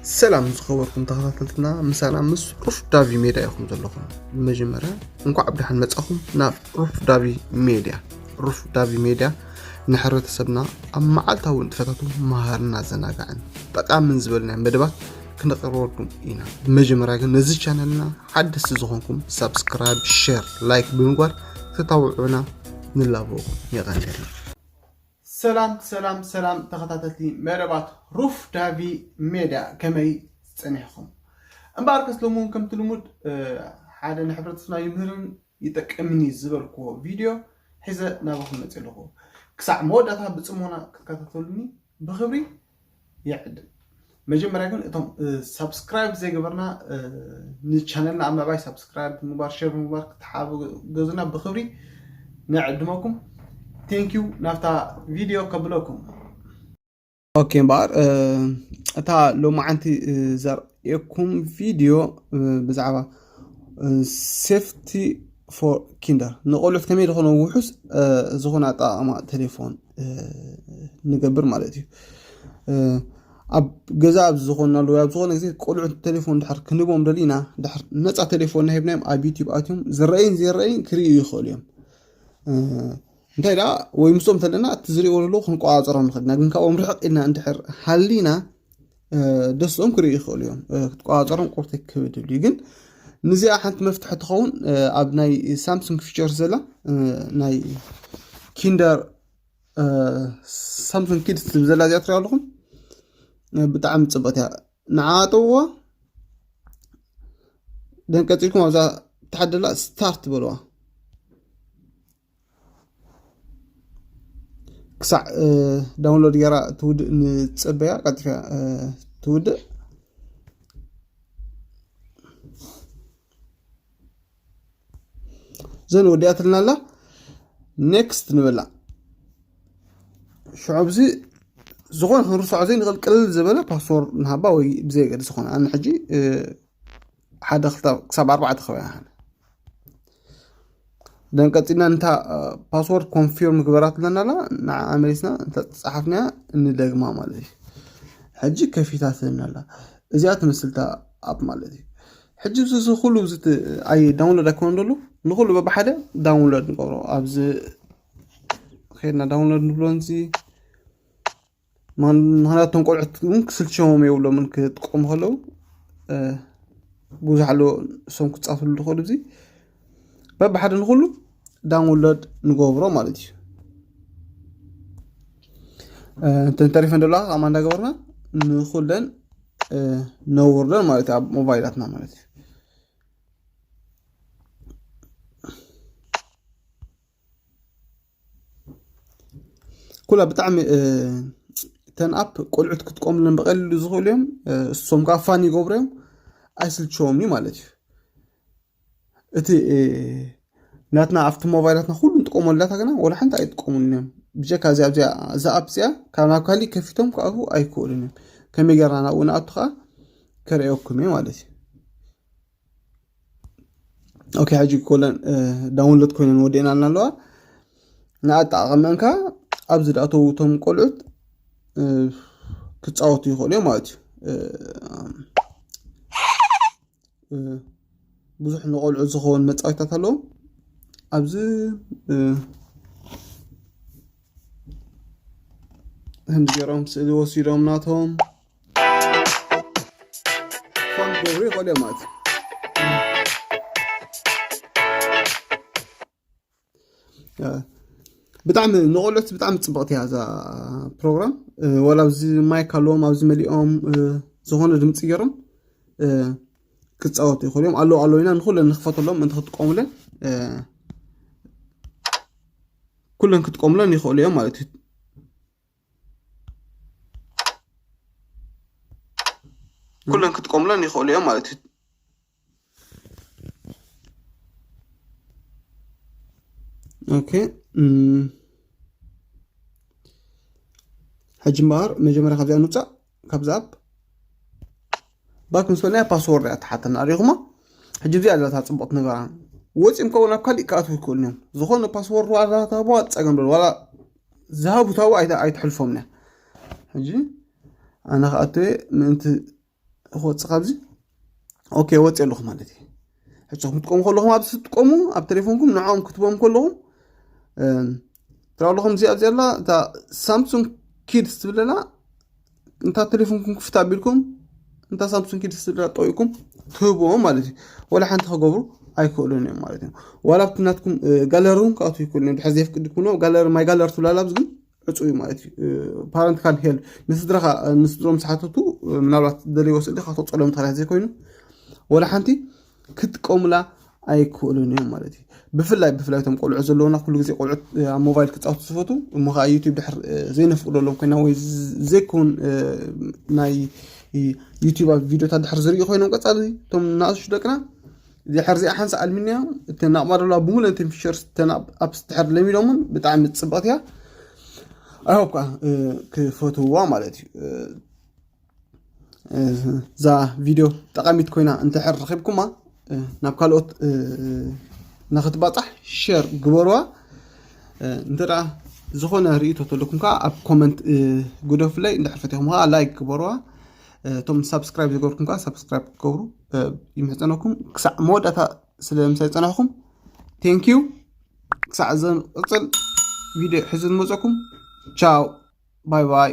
ሰላም ዝኸበርኩም ተኸታተልትና፣ ምሳና ምስ ሩፍ ዳቪ ሜድያ ኢኹም ዘለኹም። ብመጀመርያ እንኳዕ ብደሓን መጻኹም ናብ ሩፍ ዳቪ ሜድያ። ሩፍ ዳቪ ሜድያ ንሕብረተሰብና ኣብ መዓልታዊ ንጥፈታቱ መሃርና ዘናጋዕን ጠቃምን ዝበልናዮ መደባት ክነቕርበልኩም ኢና። ብመጀመርያ ግን ነዚ ቻነልና ሓደስቲ ዝኾንኩም ሳብስክራይብ፣ ሼር፣ ላይክ ብምግባር ክተታብዑና ንላበወኩም። የቐንየልና። ሰላም ሰላም ሰላም ተኸታተልቲ መደባት ሩፍ ዳቪ ሜድያ፣ ከመይ ጸኒሕኹም? እምበኣር ከስ ሎሚ እውን ከምቲ ልሙድ ሓደ ንሕብረተሰብና ይምህርን ይጠቅምን እዩ ዝበልክዎ ቪድዮ ሒዘ ናባኹም መጽእ ኣለኹ። ክሳዕ መወዳእታ ብጽሞና ክትከታተሉኒ ብኽብሪ ይዕድም። መጀመርያ ግን እቶም ሳብስክራይብ ዘይገበርና ንቻነልና ኣብ ምዕባይ ሳብስክራይብ ብምግባር፣ ሼር ብምግባር ክትሓገዙና ብኽብሪ ንዕድመኩም። ቴንኪዩ። ናብታ ቪድዮ ከብለኩም። ኦኬ እምበኣር እታ ሎማዓንቲ ዘርእየኩም ቪድዮ ብዛዕባ ሴፍቲ ፎር ኪንደር ንቆልዑት ከመይ ዝኾነ ውሑስ ዝኾነ ኣጠቃቅማ ቴሌፎን ንገብር ማለት እዩ። ኣብ ገዛ ኣብ ዝኾንናሉ ወይ ኣብ ዝኾነ ግዜ ቆልዑት ቴሌፎን ድሕር ክንቦም ደሊና ድሕር ነፃ ቴሌፎን ናሂብናዮም ኣብ ዩቲዩብ ኣትዮም ዝረአይን ዘይረአይን ክርእዩ ይኽእሉ እዮም። እንታይ ደኣ ወይ ምስኦም ተለና እቲ ዝርእይዎ ዘለዉ ክንቆፃፀሮም ንኽእል ኢና፣ ግን ካብኦም ርሕቕ ኢልና እንድሕር ሃሊና ደስኦም ክርእዩ ይኽእሉ እዮም። ክትቆፃፀሮም ቁርተይ ክብድ ይብል እዩ። ግን ንዚኣ ሓንቲ መፍትሒ ትኸውን ኣብ ናይ ሳምሱንግ ፊቸርስ ዘላ ናይ ኪንደር ሳምሱንግ ኪድስ ትብል ዘላ እዚኣ ትሪኣ ኣለኹም። ብጣዕሚ ፅብቕቲ እያ። ንዓጥዎ ደንቀፂልኩም ኣብዛ ተሓደላ ስታርት በልዋ። ክሳዕ ዳውንሎድ ገይራ ትውድእ ንፀበያ ቀልጢፋ ትውድእ። ዘን ወዲኣትልና ኣላ። ኔክስት ንበላ። ሽዑ ኣብዚ ዝኾነ ክንርስዖ ዘይንኽእል ቅልል ዝበለ ፓስወርድ ንሃባ ወይ ብዘየገድስ ዝኾነ ኣነ ሕጂ ሓደ ክልተ ክሳብ ኣርባዕተ ክበያ ደን ቀፂልና እንታ ፓስወርድ ኮንፊርም ግበራት ኣለና ኣላ ንዓ መሊስና እንተ ፀሓፍናያ እንደግማ ማለት እዩ። ሕጂ ከፊታትልና ኣላ። እዚኣ ትመስልታ ኣፕ ማለት እዩ። ሕጂ እዚ ኩሉ ኣይ ዳውንሎድ ኣይኮነ ደሉ ንኩሉ በብሓደ ዳውንሎድ ንገብሮ ኣብዚ ከድና ዳውንሎድ ንብሎ እዚ ምክንያቱ እቶም ቆልዑት እውን ክስልቸዎም የብሎምን ክጥቀሙ ከለዉ ብዙሕ ኣለዎ እሶም ክፃፍሉ ዝኽእሉ እዚ በብሓደ ንኩሉ ዳውንሎድ ንገብሮ ማለት እዩ። እንተን ተሪፈን ዘለዋ ከማ እንዳገበርና ንኩለን ነውርደን ማለት እዩ ኣብ ሞባይላትና ማለት እዩ። ኩላ ብጣዕሚ ተን ኣፕ ቆልዑት ክትቆምለን ብቀሊሉ ዝኽእሉ እዮም። እሶም ከዓ ፋን ይገብሩ እዮም ኣይስልቸዎም እዩ ማለት እዩ። እቲ ናትና ኣብቲ ሞባይላትና ኩሉ ንጥቀመሉ ዳታ ግና ወላ ሓንቲ ኣይጥቀሙን እዮም። ብጀካ እዚኣ ኣብዚኣ እዛ ኣፕ እዚኣ ካብ ናብ ካሊእ ከፊቶም ክኣትዉ ኣይክእሉን እዮም። ከመይ ገርና ናብኡ ንኣቱ ከዓ ከርእየኩም እየ ማለት እዩ። ኦኬ ሕጂ ኮለን ዳውንሎድ ኮይነን ወዲእናልና ኣለዋ። ንኣጠቃቀመን ከዓ ኣብዚ ዳእተው እቶም ቆልዑት ክፃወቱ ይኽእሉ እዮም ማለት እዩ። ብዙሕ ንቆልዑ ዝኸውን መፃወታት ኣለዎም ኣብዚ ህንዲ ገይሮም ስእሊ ወሲዶም ናቶም ፋን ክገብሩ ይኽእሉ እዮም ማለት እዩ። ብጣዕሚ ንቆልዑት ብጣዕሚ ፅብቕቲ እያ እዛ ፕሮግራም። ዋላ ኣብዚ ማይክ ኣለዎም ኣብዚ መሊኦም ዝኾነ ድምፂ ገይሮም ክፃወቱ ይኽእሉ እዮም። ኣለዉ ኣለዉ ኢና ንኩለን ንክፈተሎም ምእንቲ ክትጥቀሙለን ኩለን ክትጥቀሙለን ይኽእሉ እዮም ማለት እዩ። ኩለን ክትቆምለን ይኽእሉ እዮም ማለት እዩ። ኦኬ ሕጂ እምበኣር መጀመርያ ካብዚኣ ንውፃእ ካብዚ ኣፕ ባክ ምስ በልና ፓስወርድ እያ ትሓተና ሪኹማ። ሕጂ እዚኣ ዘለታ ፅቡቕቲ ነገራ ወፂኦም ከውን ኣብ ካሊእ ክኣትዉ ይክእሉ እዮም። ዝኾነ ፓስወርድ ዋላ ታቦ ኣፀገም ዶ ዋላ ዝሃቡ ታቦ ኣይተሕልፎም ያ። ሕጂ ኣነ ክኣትወ ምእንቲ ክወፅእ ካብዚ ኦኬ ወፅእ ኣለኹ ማለት እዩ። ሕጂ ክትጥቀሙ ከለኹም ኣብዚ ትጥቀሙ ኣብ ቴሌፎንኩም ንዕኦም ክትቦም ከለኹም ትራ ኣለኹም እዚኣ እዚኣ ኣላ እታ ሳምሱንግ ኪድስ ትብለላ እንታ ቴሌፎንኩም ክፍት ኣቢልኩም እንታ ሳምሱንግ ኪድስ ትብለላ ጠቂኩም ትህብዎም ማለት እዩ። ወላ ሓንቲ ክገብሩ ኣይክእሉን እዮም ማለት እዩ። ዋላ ኣብቲ ናትኩም ጋለሪ እውን ክኣትዉ ይክእሉ እዮም። ድሕር ዘየፍቅድኩም ነው ጋለሪ ማይ ጋለሪ ትብላላ ኣብዚ ግን ዕፁ እዩ ማለት እዩ። ፓረንት ካን ሄል ንስድራኻ ንስድሮም ዝሓተቱ ምናልባት ደልይዎ ስእሊ ካብ ተቆፀሎም ምክንያት ዘይኮይኑ ወላ ሓንቲ ክጥቀሙላ ኣይክእሉን እዮም ማለት እዩ። ብፍላይ ብፍላይ እቶም ቆልዑ ዘለውና ኩሉ ግዜ ቆልዑት ኣብ ሞባይል ክፃወቱ ዝፈቱ እሞ ከዓ ዩቲብ ድሕር ዘይነፍቅደሎም ኮይና ወይ ዘይከውን ናይ ዩቲብ ኣብ ቪዲዮታት ድሕር ዝርእዩ ኮይኖም ቀፃሊ እቶም ናእሹ ደቅና ድሕር ዚኣ ሓንሳ ኣልሚንያ እተን ኣቕማደላ ብምሉእ እተን ፊቸርስ እተን ኣፕስ ድሕር ለሚዶምን ብጣዕሚ ፅብቕቲ እያ። ኣይሆፕ ከዓ ክፈትውዋ ማለት እዩ። እዛ ቪድዮ ጠቃሚት ኮይና እንተሕር ረኺብኩማ ናብ ካልኦት ንክትባፃሕ ሸር ግበርዋ። እንተ ዝኾነ ርእቶ ተለኩም ከዓ ኣብ ኮመንት ግደፉለይ። እንድሕር ፈቲኹም ከዓ ላይክ ግበርዋ። እቶም ሳብስክራይብ ዝገበርኩም ከዓ ሳብስክራይብ ክገብሩ ይምሕፀነኩም። ክሳዕ መወዳእታ ስለ ምሳይ ዝፀናሕኩም ቴንኪዩ። ክሳዕ ዘንቅፅል ቪድዮ ሕዚ ንመፀኩም ቻው ባይ ባይ።